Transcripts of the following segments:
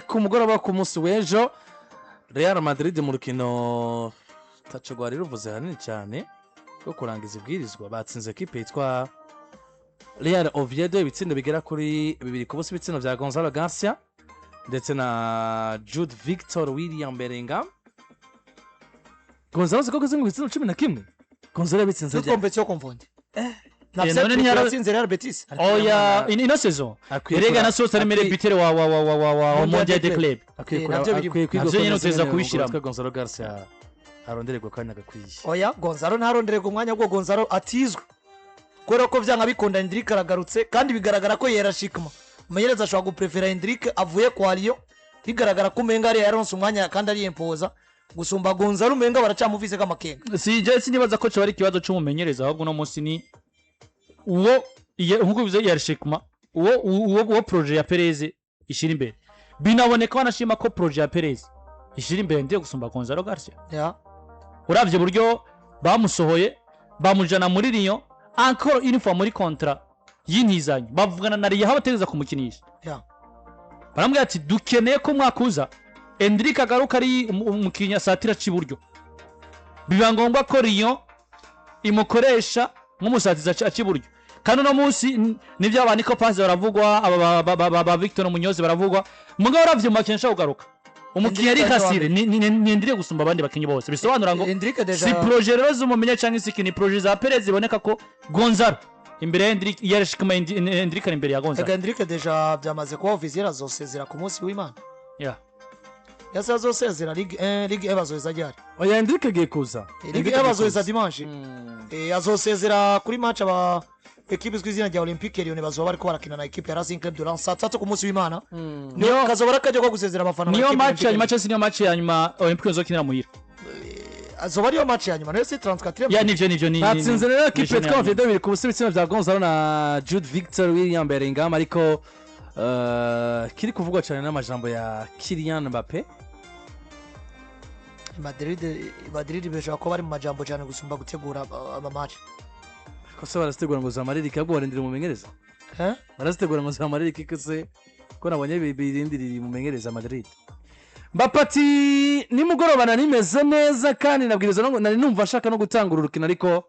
Ku mugoroba ku munsi w'ejo, Real Madrid mu rukino taco rwari ruvuze hanini cyane rwo kurangiza ibwirizwa, batsinze ekipe yitwa Real Oviedo ibitsindo bigera kuri 2-0, ibitsindo vya Gonzalo Garcia ndetse na Jude Victor William Bellingham. Gonzalo siko ngo ibitsindo 11 Gonzalo yabitsinze Toute compétition confondue. None Yatsinze Real Betis. Oya, ino saison erega na sose ari meilleur buteur wa Mondial de club. Akwiye Navyo biri- akwiye kwiga Navyo nyene uko uteza ameze. kubishiramo. Ngo Gonzalo Garcia arondererwa akanya gakwiye. Oya, Gonzalo ntarondererwa umwanya bwo Gonzalo atizwe, kubera ko byanga bikunda Endrick aragarutse, kandi bigaragara ko yerashikma umumenyereza ashobora guprefera Endrick avuye kwa Lyon, bigaragara ko umenga ariyo yaronse umwanya kandi ariyempoza gusumba Gonzalo, umenga baracamufise k'amakenga. Si je sinibaza ko coba ari ikibazo c'umumenyereza, ahubwo uno munsi ni uwo nkuko bivuze yarishikuma uwo projet ya Perez ishira imbere. Binaboneka wanashima ko projet ya Perez ishira imbere ndiyo gusumba Gonzalo Garcia. Uravye uburyo bamusohoye bamujana muri Lyon, encore une fois muri contrat y'intizanyo, bavugana na Lyon aho bategereza kumukinisha. Baramubwira ati: "Dukeneye ko umwaka uza Endrick agaruka ari umukinnyi asatira c'iburyo." Biba ngombwa ko Lyon imukoresha nk'umusatirizi aca iburyo, kandi uno munsi nivyo aba Nico Paz baravugwa, aba ba Victor Munoz baravugwa, mugabo uravye mu bakinnyi ashobora kugaruka umukinnyi ari Endrick aje. Hasire ni Endrick gusumba abandi bakinnyi bose, bisobanura ngo Endrick déjà. Si projet rero z'umumenya cyangwa se ni projet za Perez, ziboneka ko Gonzalo imbere ya Endrick yarashikama, Endrick ari imbere ya Gonzalo. Ega Endrick déjà byamaze kuba officiel, azosezera ku munsi w'Imana. Yase azosezera Ligue 1, Ligue 1 bazoheza ryari? Oya, Endrick agiye kuza. Ligue 1 bazoheza dimanche. Azosezera kuri match aba ekipe izwi izina rya Olympique Lyon bazoba bariko barakina na ekipe ya Racing Club de Lens saa 3 ku munsi w'Imana. Niyo kazoba ari akaryo ko gusezera abafana ba Niyo ekipe match ya Olympique nyuma cyangwa se niyo match ya nyuma Olympique izokinira muhira? Lyon. Azoba ariyo match ya nyuma, nayo si 34. Ya, nivyo ni Batsinze rero ekipe journée yitwa ya nyuma. Oviedo 2-0, ibitsina bya Gonzalo na Jude Victor William Bellingham. Ariko kiri kuvugwa cyane n'amajambo ya Kylian Mbappe. Madrid bishobora kuba bari mu majambo cyane gusumba gutegura ama match. Ko se barazitegura ngo zamarire, ahubwo barindira umumenyereza? Eh? Barazitegura ngo zamarire ko se ko nabonye birindiriye umumenyereza Madrid. Mbappe ati: "Nimugoroba nari nimeze neza kandi nabwiriza nari numva nshaka no gutanga urukino, ariko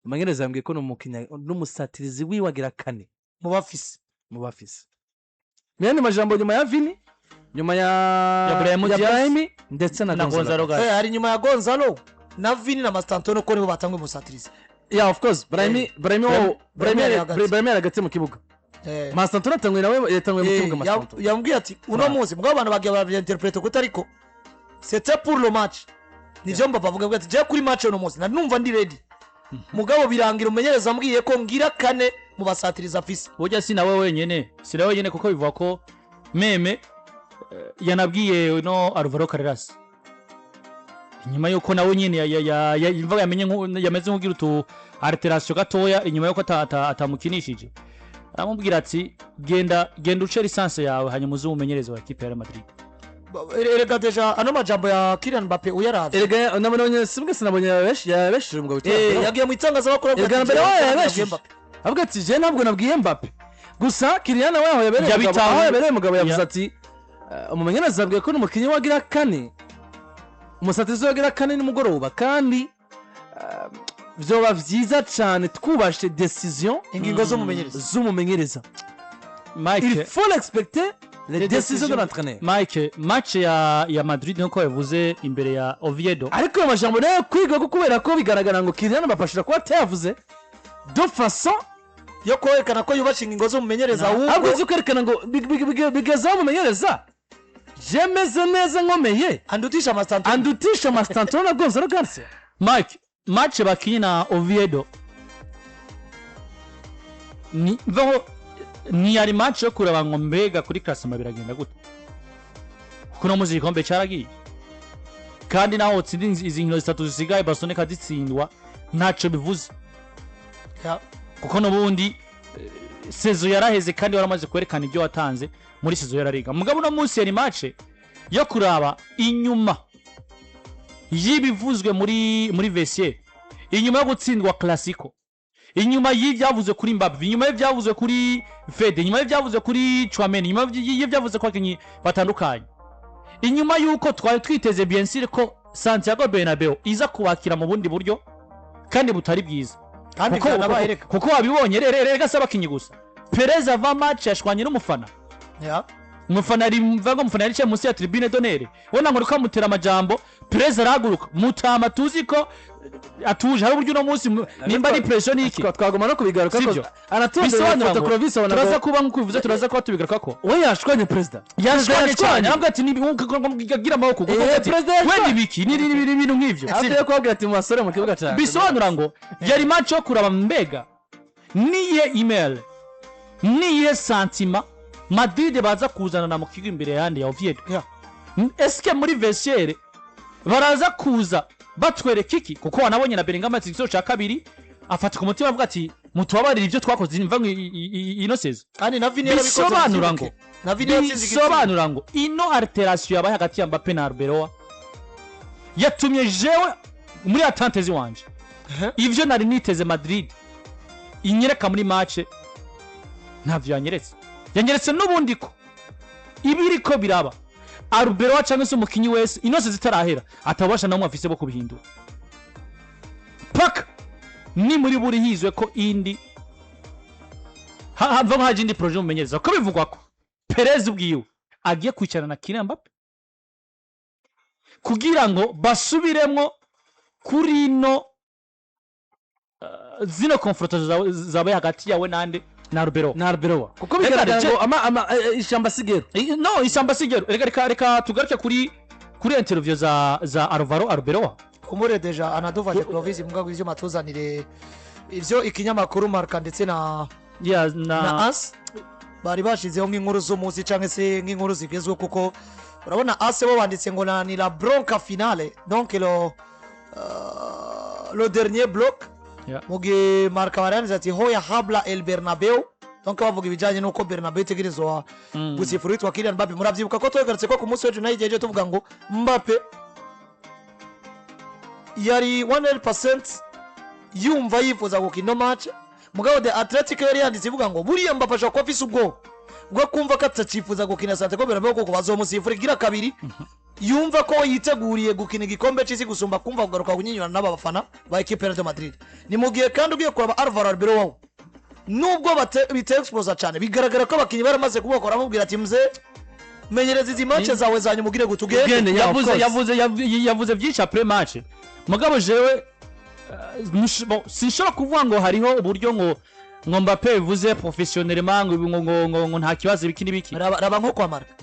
umumenyereza yambwiye ko ni umukinnyi n'umusatirizi wiwe agira kane mu bafise." Mu bafise. Mu yandi majambo, nyuma ya Vini, nyuma ya Ya Brahim ya Diaz, Brahim ndetse na na Gonzalo. Gonzalo Garcia. Hari nyuma ya Gonzalo na Vini na Mastantuono, ko nibo batanga umusatirizi. Yeah, of course, Brahim. Brahim. Brahim Brahim. Ari hagati. Brahim ari hagati mu kibuga. Mastantuono atanguye, nawe yatanguye mu kibuga. Mastantuono. Yambwiye ati uno munsi mugabo abantu bagiye barabyinterprete kuko ariko c'était pour le match. Nivyo Mbappe avuga ati: "Je kuri match uno munsi nari numva ndi ready, mugabo birangira umumenyereza ambwiye ko ngira kane mu basatiriza afise." Burya si nawe wenyene, si nawe wenyene, kuko bivuga ko même yanabwiye no Alvaro Carreras inyuma yuko nawe nyene imva yamenye yameze nk'ugira utu alteration gatoya inyuma yuko atamukinishije, aramubwira ati: "Genda, genda uce licence yawe, hanyuma uze umumenyereze wa ekipe ya Real Madrid." Erega déjà ano majambo ya Kylian Mbappe uyaravye, Erega nabonye sibwe, sinabonye yabeshije umugabo witwa Abdallah. Yagiye mu itangazamakuru avuga Erega ati, mbere "Jewe wayo nabwiye yabeshije Mbappe." Avuga ati: "Je ntabwo nabwiye Mbappe." Gusa Kylian we aho yabereye umugabo, aho yabereye umugabo yavuze ati: "Umumenyereza abwiye ko n'umukinnyi wagira kane, umusatirizi wagira kane nimugoroba, kandi vyoba vyiza cane twubashe décision ingingo z'umumenyereza z'umumenyereza." Mike, Il faut respecter les Les décisions de décisions. l'entraîneur. Mike, match ya Madrid nkuko yavuze imbere ya Oviedo. Ariko ayo majambo nayo kwiga ko kubera ko bigaragara ngo Kylian Mbappe ashobora kuba atayavuze de façon yo kwerekana ko yubashe ingingo z'umumenyereza, ahubwo ahubwo uzi kwerekana ngo bigezaho umumenyereza je meze neza nkomeye, andutisha Mastantuono. Andutisha Mastantuono na Gonzalo Garcia. Mike, match bakinye na Oviedo ni mvaho ntiyari match yo kuraba ngo mbega kuri classement biragenda gute, kuko no muzi igikombe cyaragiye, kandi naho utsinda izi nkino zitatu zisigaye, Barcelona ikazitsindwa, ntacyo bivuze, kuko n'ubundi saison yaraheze kandi waramaze kwerekana ibyo watanze muri saison ya La Liga. Mugabo uno munsi yari match yo kuraba inyuma y'ibivuzwe muri vestiaire inyuma yo gutsindwa Clasico. Inyuma y'ibyavuze kuri Mbappe, inyuma y'ibyavuze kuri Fede, inyuma y'ibyavuze kuri Tchouameni, inyuma y'ibyavuze ku bakinnyi batandukanye, inyuma y'uko twari twiteze, bien sûr, ko Santiago Bernabeu iza kubakira mu bundi buryo kandi butari bwiza. Kandi byanabaye reka. Kuko wabibonye rero, reka si abakinnyi gusa, Perez avant match yashwanye n'umufana. Umufana ari mvuga, umufana yaricaye munsi ya tribune d'honneur, ubona ngo amutera amajambo. Perez arahaguruka, mutama tuzi ko atuje, hari uburyo uno munsi nimba ari pression n'iki. Twagomba no kubigaruka. Sibyo. Aratonze Bisobanura ifoto ngo Clovis abona turaza ngo kuba, nk'uko bivuze, turaza kuba tubigaruka ko we yashwanye perezida. Yashwanye cyane, aravuga ati agira amaboko kuko ati, Perezida yashwanye. Wenda ibiki ni ibintu nk'ivyo. Hafi yo kubabwira ati mu basore mu kibuga cyane. Bisobanura ngo yari match yo kuraba mbega niye email, niye sentiment Madrid baza kuzana na mu kigo imbere yandi ya Oviedo. Eske muri vestiaire baraza kuza batwereka iki? Kuko wanabonye na Bellingham atsinze igitego cya kabiri, afata ku mutima avuga ati mutubabarire ibyo twakoze imva ino saison. Kandi na Vini yarabikoze. Bisobanura muvyibuke. ngo Na Vini yatsinze igitsinda. Bisobanura ngo ino altercation yabaye hagati ya Mbappe na Arbeloa yatumye jewe muri attente ziwanje, ivyo nari niteze Madrid inyereka muri match, ntavyo yanyeretse. Yanyeretse n'ubundi ko ibiriko biraba, Arbeloa cyangwa se umukinyi wese, inose zitarahera atabasha namwe afise bo kubihindura, paka ni muri buri hizwe ko indi hava haje indi projet mumenyereza, ko bivugwa ko Perez ubwiwe agiye kwicarana na Kylian Mbappe kugira ngo basubiremwo kuri ino zino confrontation zabaye hagati yawe nande na Arbeloa. Na Arbeloa, kuko Reka bigaragara rece- ngo ama ishyamba sigero. No, ishyamba sigero. Reka tugaruke kuri interview za Alvaro Arbeloa. Kumure déjà anaduvaje Clovis mbwa ivyo matuzanire ivyo ikinyamakuru Marca ndetse na ya na na AS bari bashizeho nk'inkuru z'umunsi cyangwa se nk'inkuru zigezweho, kuko urabona AS bo banditse ngo ni la bronca finale, donc le dernier bloc. Mu gihe Marca baranditse ati hoy habla el Bernabeu, donc bavuga ibijyanye n'uko Bernabeu itegerezwa gusifura witwa Kylian Mbappe. Murabyibuka ko twagarutse ko ku munsi w'ejo nayo igihe tuvuga ngo Mbappe yari 100% yumva yifuza gukina ino match, mugabo The Athletic yari yanditse ivuga ngo buriya Mbappe ashobora kuba afise ubwoba bwo kumva ko atacifuza gukina Santiago Bernabeu kuko bazomusifura igira kabiri, yumva ko yiteguriye gukina igikombe cy'isi gusumba kumva kugaruka kunyinyura n'aba bafana ba ekipe ya Real Madrid. Ni mu gihe kandi ugiye kuraba Alvaro Arbeloa, nubwo biteye exposa cyane, bigaragara ko abakinnyi baramaze kubakora, bamubwira ati mze menyereza izi match zawe za nyuma, ugire gute, ugende. Ugende, yeah, of Yavuze course. Yavuze byinshi après match, mugabo jewe bon, sinshobora kuvuga ngo hariho uburyo ngo Mbappe bivuze professionnellement ngo nta kibazo, ibiki n'ibiki. Raba nko kwa Marca: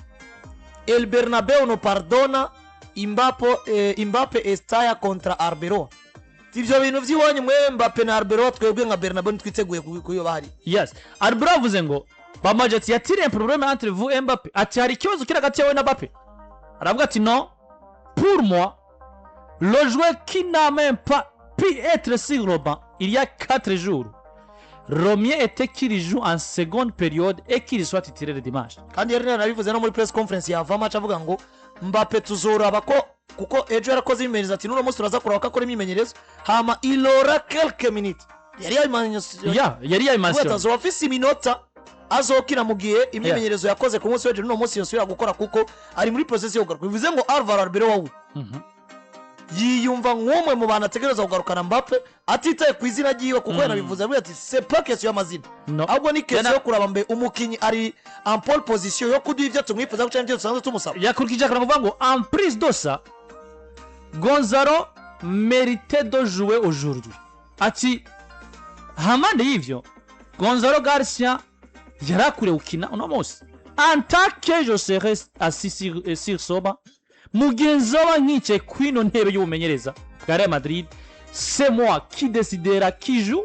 El Bernabeu no perdona, Mbappe, Mbappe estalla contra Arbeloa. Ivyo bintu vy'iwanyu mwe Mbappe na Arbeloa, twebwe nka Bernabeu ntitwiteguye kuyoba hari. Yes, Arbeloa avuze ngo bamaje ati y a-t-il un problème entre vous et Mbappe? Ati hari ikibazo kiri hagati yawe na Mbappe? Aravuga ati non, pour moi, le joueur qui n'a même pas pu être sur le banc il y a 4 jours, le mieux était qu'il joue en seconde période et qu'il soit titulaire dimanche. Kandi yari yanabivuze no muri press conference yava match, avuga ngo Mbappe tuzoraba ko, kuko ejo yarakoze imyimenyerezo, ati n'uno munsi turaza kuraba ko akora imyimenyerezo, hama il aura quelques minutes, yari yabimenyeshe. Ya yari yabimentionné. Azoba afise iminota azokina mu gihe imyimenyerezo yakoze ku munsi w'ejo n'uno munsi yosubira gukora, kuko ari muri process yo kugaruka. Bivuze ngo Alvaro Arbeloa we yiyumva nk'umwe mu bantu ategereza kugarukana Mbappe, atitaye ku izina ryiwe, kuko yanabivuze avuga ati c'est pas question y'amazina, No. ahubwo ni question Yana- yo kuraba mbe umukinyi ari en pole position yo kuduha ibyo tumwifuza cyangwa ibyo dusanzwe tumusaba. Yakurikije akantu kuvuga ngo en plus de ça, Gonzalo méritait de jouer aujourd'hui. Ati hamande y'ivyo, Gonzalo Garcia yari akwiriye gukina uno munsi. En tant que je serai assis sur ce banc, mu gihe nzoba nkicaye kw'ino ntebe y'ubumenyereza bwa Real Madrid, c'est moi qui décidera qui joue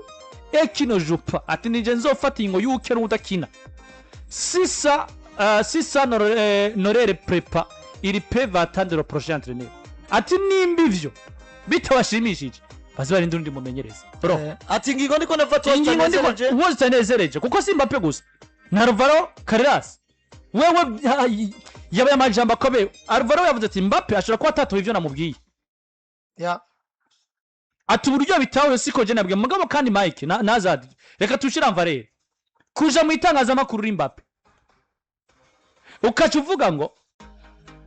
et qui ne joue pas. Ati nije nzofata ingo y'uke n'udakina. Si ça ne leur plaît pas, ils peuvent attendre le prochain entraîneur. Ati nimba ivyo bitabashimishije, baze barinde undi mumenyereza, bro. Ati ingingo ndiko ndafata Ingingo ndiko zitanezereje. uwo zitanezereje, kuko si Mbappe gusa, na Alvaro Carreras wewe yabaye amajambo akomeye. Alvaro yavuze ati Mbappe ashobora kuba atatoye ivyo namubwiye. Ati uburyo bitawe siko je nabwiye mugabo. Kandi Mike na Azad, reka tushira mvarere kuja mu itangazamakuru uri Mbappe, ukaca uvuga ngo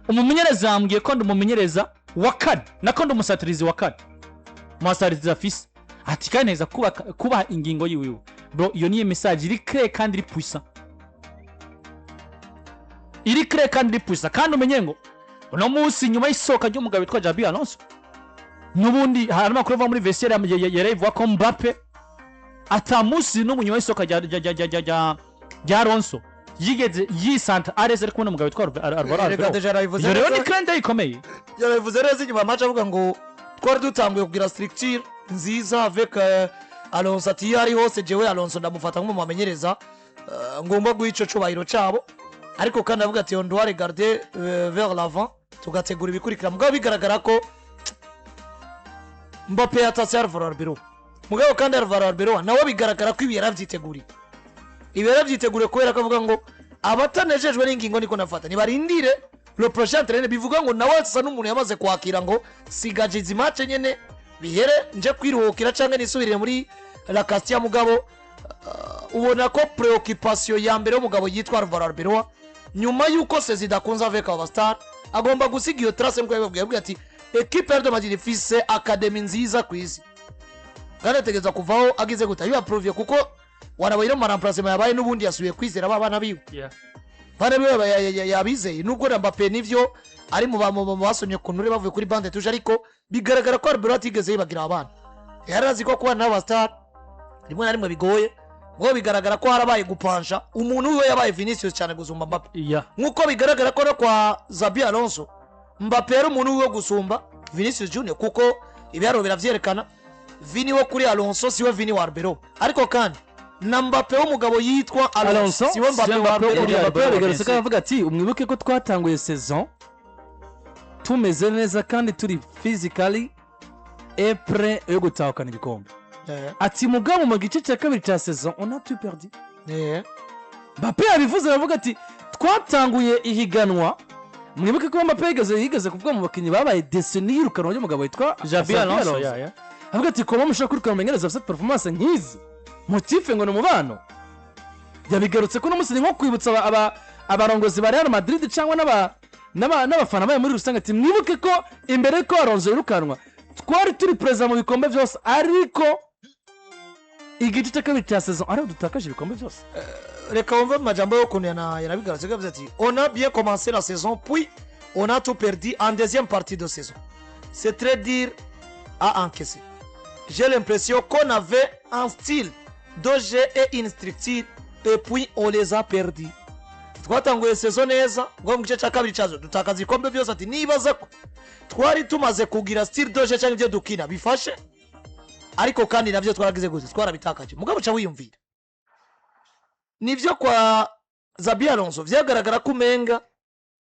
umumenyereza yambwiye ko ndi umumenyereza wa kane, nako ndi umusatirizi wa kane mu basatirizi afise, ati kandi neza kubaha ingingo yiwiwe. Bro, iyo niyo message iri claire kandi iri puissant, iri claire kandi iri puissant. Kandi umenye ngo uno munsi, nyuma y'isohoka ry'umugabo witwa Xabi Alonso, n'ubundi hari amakuru ava muri vestiaire yaravuga ko Mbappe ata munsi n'umwe nyuma y'isohoka rya Alonso yigeze yisanta areze ari kumwe n'umugabo witwa Alvaro Reka Arbeloa. Déjà yarabivuze Iyo rero neza. ni clin d'œil ikomeye. Yarabivuze neza inyuma ya match, avuga ngo twari dutanguye kugira structure nziza avec Alonso, ati iyo ari hose jewe Alonso ndamufata nk'umuntu ngomba guha ico cubahiro cabo. Ariko kandi avuga ati on doit regarder vers l'avant, tugategura ibikurikira. Mugabo bigaragara ko Mbappe yatatse Alvaro Arbeloa. Mugabo kandi Alvaro Arbeloa nawe bigaragara ko ibi yaravyiteguriye, ibi yaravyiteguriye, kubera ko avuga ngo abatanejejwe n'ingingo niko nafata nibarindire le prochain entraîneur. Bivuga ngo nawe asa n'umuntu yamaze kwakira ngo sigaje izi match nyene bihere nje kwiruhukira canke nisubirire muri La Castilla. Mugabo ubona ko préoccupation ya mbere y'umugabo yitwa Alvaro Arbeloa nyuma y'uko saison idakunze avec aba star, agomba gusiga iyo trace nk'uko yabibabwiye. Yavuga ati equipe ya Real Madrid ifise academy nziza ku isi, kandi ategereza kuvaho agize gute bibaproviye, kuko wanabaye mu remplacement yabaye n'ubundi yasubiye kwizera ba bana biwe, bana biwe yabizeye. Nubwo na Mbappe nivyo ari mu basomye ku nture bavuye kuri banc de touche, ariko bigaragara ko Arbeloa atigeze yibagira abana. Yari azi ko kubana n'aba star rimwe na rimwe bigoye, ngo bigaragara ko harabaye gupansha umuntu wiwe yabaye Vinicius cyane gusumba Mbappe, nk'uko bigaragara ko no kwa Xabi Alonso Mbappe yari umuntu wiwe gusumba Vinicius Junior, kuko ibiharuro biravyerekana. Vini wo kuri Alonso siwe Vini wa Arbeloa, ariko kandi na Mbappe w'umugabo yitwa Alonso Alonso siwe Mbappe siwe wa Mbappe Arbeloa. uri Mbappe Arbeloa. yabigarutse ko aravuga ati umwibuke ko twatanguye saison tumeze neza kandi turi physically prêt yo gutahukana ibikombe. Ati mugabo mu gice cya kabiri cya saison on a tout perdu. Mbappe yabivuze, aravuga ati twatanguye ihiganwa. Mwibuke ko Mbappe yigeze kuvuga mu bakinnyi babaye déçus n'iyirukanwa ry'umugabo witwa Xabi Alonso, ya. Avuga ati kuba mushobora kwirukana umumenyereza afite performance nk'izi, motif ngo ni umubano. Yabigarutse ko uno munsi ni nko kwibutsa abarongozi ba Real Madrid cyangwa n'abafana bayo muri rusange, ati mwibuke ko imbere ko Alonso yirukanwa twari turi perezida mu bikombe byose, ariko igice cya kabiri cya saison ariho dutakaje ibikombe byose. Reka wumve mu majambo y'ukuntu yanabigarutse. Yavuze ati on a bien commencé la saison, puis on a tout perdu en deuxième partie de saison, c'est très dur à encaisser. J'ai l'impression qu'on avait un style de jeu et une structure et puis on les a perdus. Twatanguye saison neza, ngo mu gice cya kabiri cyazo dutakaza ibikombe byose. Ati nibaza ko twari tumaze kugira style de jeu cyangwa ibyo dukina bifashe, ariko kandi nabyo twaragize gute, twarabitakaje. Mugabo uca wiyumvira nibyo kwa Xabi Alonso vyagaragara ko umenga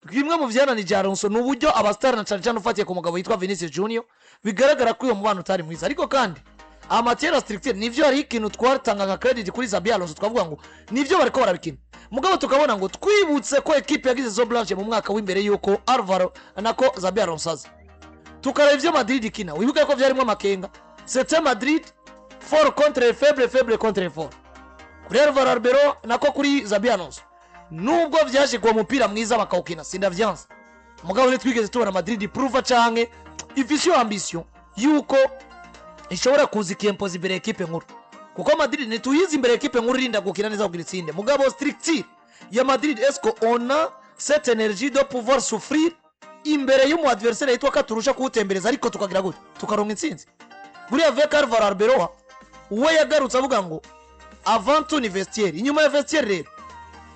bimwe mu vyananije Alonso ni uburyo abasitari, na cane cane ufatiye ku mugabo yitwa Vinicius Junior, bigaragara ko uyo mubano utari mwiza. Ariko kandi en matière structure nivyo hari ikintu twatanga nka credit kuri Xabi Alonso, twavuga ngo nivyo bariko barabikina. Mugabo tukabona ngo twibutse ko ekipe yagize saison blanche mu mwaka w'imbere yuko Alvaro nako Xabi Alonso aza, tukareba ivyo Madrid ikina, wibuke ko vyarimo amakenga. C'était Madrid fort contre faible, faible contre fort. Kuri Alvaro Arbeloa nako kuri Xabi Alonso, nubwo vyaje kuwa mupira mwiza bakawukina, sindavyanse, mugabo ntitwigeze tubona Madrid prouva canke ifise iyo ambition yuko ishobora kuza ikiyempoza imbere ekipe nkuru, kuko Madrid ntituyizi imbere ekipe nkuru irinda gukina neza kugira itsinde. Mugabo structure ya Madrid, est-ce que on a cette énergie de pouvoir souffrir imbere y'umu adversaire yitwa ko turusha kuwutembereza, ariko tukagira gute, tukaronka intsinzi? Buriya avec Alvaro Arbeloa, we yagarutse avuga ngo avant tout ni vestiaire. Inyuma ya vestiaire rero,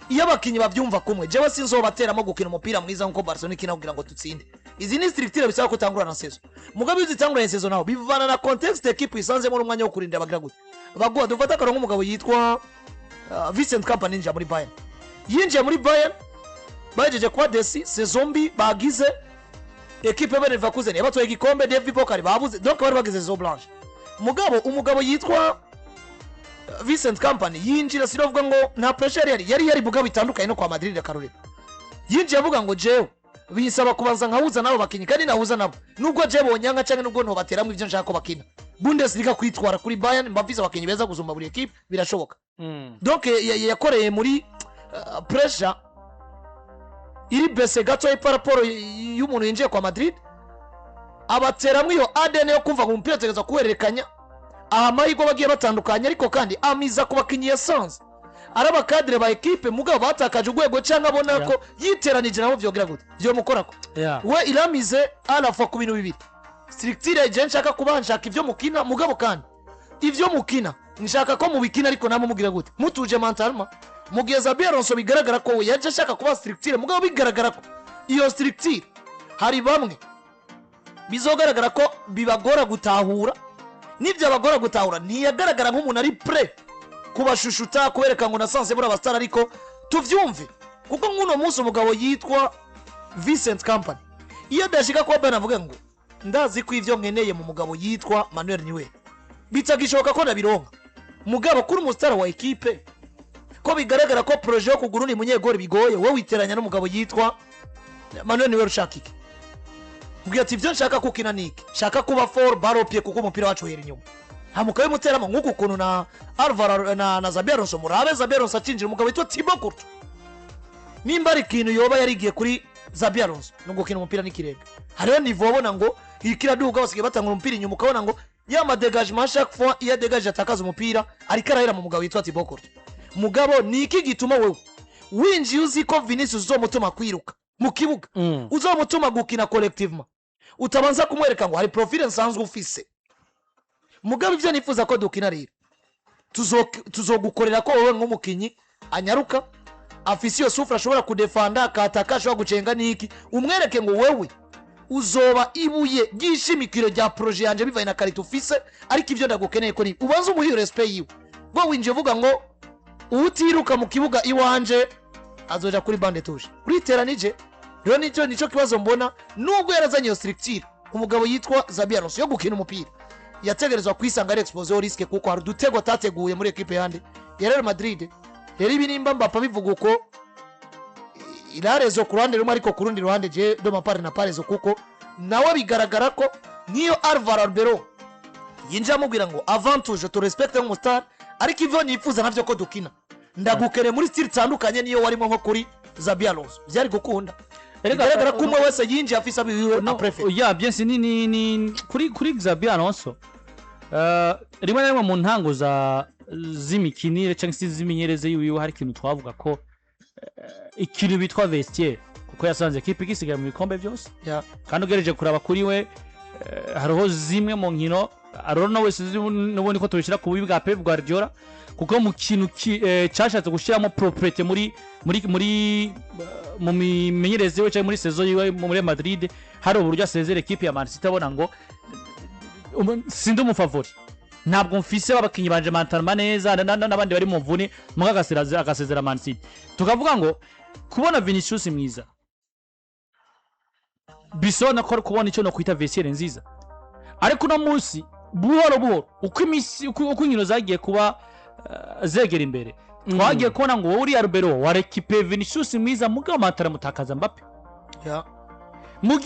iyo abakinnyi babyumva kumwe, jewe sinzobateramo gukina umupira mwiza nkuko Barcelona ikina kugira ngo dutsinde. Izi ni structure bisaba kutangura na saison. Mugabo iyo uzitanguranye saison naho bivana na contexte equipe isanzemo n'umwanya wo kurinda bagira gute baguha. Dufate akarongo nk'umugabo yitwa Vincent Kompany yinjira muri Bayern. Yinjiye muri Bayern bahejeje kuba déçus, saison mbi bagize, ekipe ya Leverkusen yabatwaye igikombe, DFB Pokal babuze, donc bari bagize saison blanche. Mugabo umugabo yitwa Vincent Kompany yinjira, sinavuga ngo nta pressure yari mugabo bitandukanye no kwa Madrid. Akarorero, yinjiye avuga ngo jewe bisaba kubanza nkahuza nabo bakinyi, kandi nahuza nabo nubwo jewe bonyanka canke nubwo ntobateramwo ivyo nshaka ko bakina. Bundesliga kwitwara kuri Bayern, mbafise abakinnyi beza gusumba buri ekipe, birashoboka. Donc yakoreye muri pressure iri bese gato par rapport y'umuntu yinjiye kwa Madrid, abateramo iyo ADN yo kumva ngo umupira ategerezwa kuwererekanya, aha amahirwe bagiye batandukanye. Ariko kandi amiza ku bakinnyi yasanze ari aba cadre ba ekipe, mugabo batakaje urwego cyangwa abona ko yiteranije nabo vyogira gute, vyomukorako. We iramize arafa ku bintu bibiri: structure je nshaka kuba nshaka ibyo mukina, mugabo kandi ibyo mukina nshaka ko mubikina, ariko namwe mugira gute, mutuje mentalement. Mu gihe Xabi Alonso bigaragara ko we yaje ashaka kuba structure, mugabo bigaragara ko iyo structure hari bamwe bizogaragara ko bibagora gutahura. Nibyo abagora gutahura, ntiyagaragara nk'umuntu ari prêt kubashushuta, kubereka ngo nasanze muri abasitari. Ariko tuvyumve, kuko nk'uno munsi umugabo yitwa Vincent Kompany, iyo adashika kuba Ben avuga ngo ndazi ko ivyo nkeneye mu mugabo yitwa Manuel Neuer bitagishoboka ko nabironka, mugabo kuri umusitari wa ekipe, ko bigaragara ko projet yo kugura undi munyegori bigoye, wowe witeranya n'umugabo yitwa Manuel Neuer ushaka iki? Mbwira ati ibyo nshaka kukina ni iki? Nshaka kuba fort balle au pied, kuko umupira wacu uhera inyuma, hamuka bimuteramo nk'uku kuntu na Alvaro na Xabi Alonso. Murabe Xabi Alonso acinjira, umugabo witwa Thibaut Courtois, nimba ari ikintu yoba yarigiye kuri Xabi Alonso ni ugukina umupira n'ikirenge. Hariho niveau wabona ngo iriko iraduga, basigaye batanga umupira inyuma, ukabona ngo ya ma dégagement, chaque fois iyo adegaje atakaza umupira, ariko arahera mu mugabo witwa Thibaut Courtois. Mugabo ni iki gituma wewe winjiye uzi ko Vinicius uzomutuma kwiruka mu kibuga, uzomutuma gukina collectivement, utabanza kumwereka ngo hari profil nsanzwe ufise, mugabo ibyo nifuza ko dukina rero tuzogukorera ko wowe nk'umukinyi anyaruka, afise iyo souffle, ashobora kudefanda, akataka, ashobora gucenga n'iki, umwereke ngo wewe uzoba ibuye ry'ishimikiro rya projet yanje bivaye na qualité ufise, ariko ibyo ndagukeneye ko ni ubanza umuhe iyo respect yiwe. Bwo winjiye uvuga ngo utiruka mu kibuga iwanje azoja kuri banc de touche, uriteranije. Rero nicyo kibazo mbona. Nubwo yarazanye iyo structure, umugabo yitwa Xabi Alonso yo gukina umupira, yategerezwa kwisanga ari exposé au risque, kuko hari udutego atateguye muri ekipe yande ya Real Madrid. Rero ibi nimba Mbappe bivuga uko, irarezo ku ruhande rumwe, ariko ku rundi ruhande je de ma part na parezo, kuko nawe bigaragara ko niyo Alvaro Arbeloa yinjira amubwira ngo avant tout je te respecte nk'umustar, ariko ivyo nifuza navyo ko dukina, ndagukeneye muri style itandukanye niyo warimo nko kuri Xabi Alonso, byari gukunda. Bigaragara ko umwe wese yinjiye afise abiwiwe No, a préféré. Ya bien sûr, ni kuri Xabi Alonso, rimwe na rimwe mu ntango za z'imikinire cyangwa se z'iminyereze yiwiwe, hari ikintu twavuga ko ikintu bitwa vestiaire, kuko yasanze ekipe igisigaye mu bikombe byose. Kandi ugerageje kuraba kuri we, hariho zimwe mu nkino Arona wese uzi n'ubundi ko tubishyira ku bubi bwa Pep Guardiola, kuko mu kintu cyashatse gushyiramo propreté muri mu mimenyereze we cyangwa muri saison yiwe muri Madrid, hari uburyo asezera ekipe ya Man City abona ngo sindi umu favori, ntabwo mfise abakinnyi banje mentalement neza n'abandi bari mu mvune, muga agasezera Man City. Tukavuga ngo kubona Vinicius mwiza bisobanura ko ari kubona icyo no kwita vestiaire nziza. Ariko uno munsi buhoro buhoro, uko iminsi uko inkino zagiye kuba zegera imbere, twagiye kubona ngo wowe uriya Arbeloa wa récupéré Vinicius mwiza, mugabo matara mutakaza Mbappe. Mu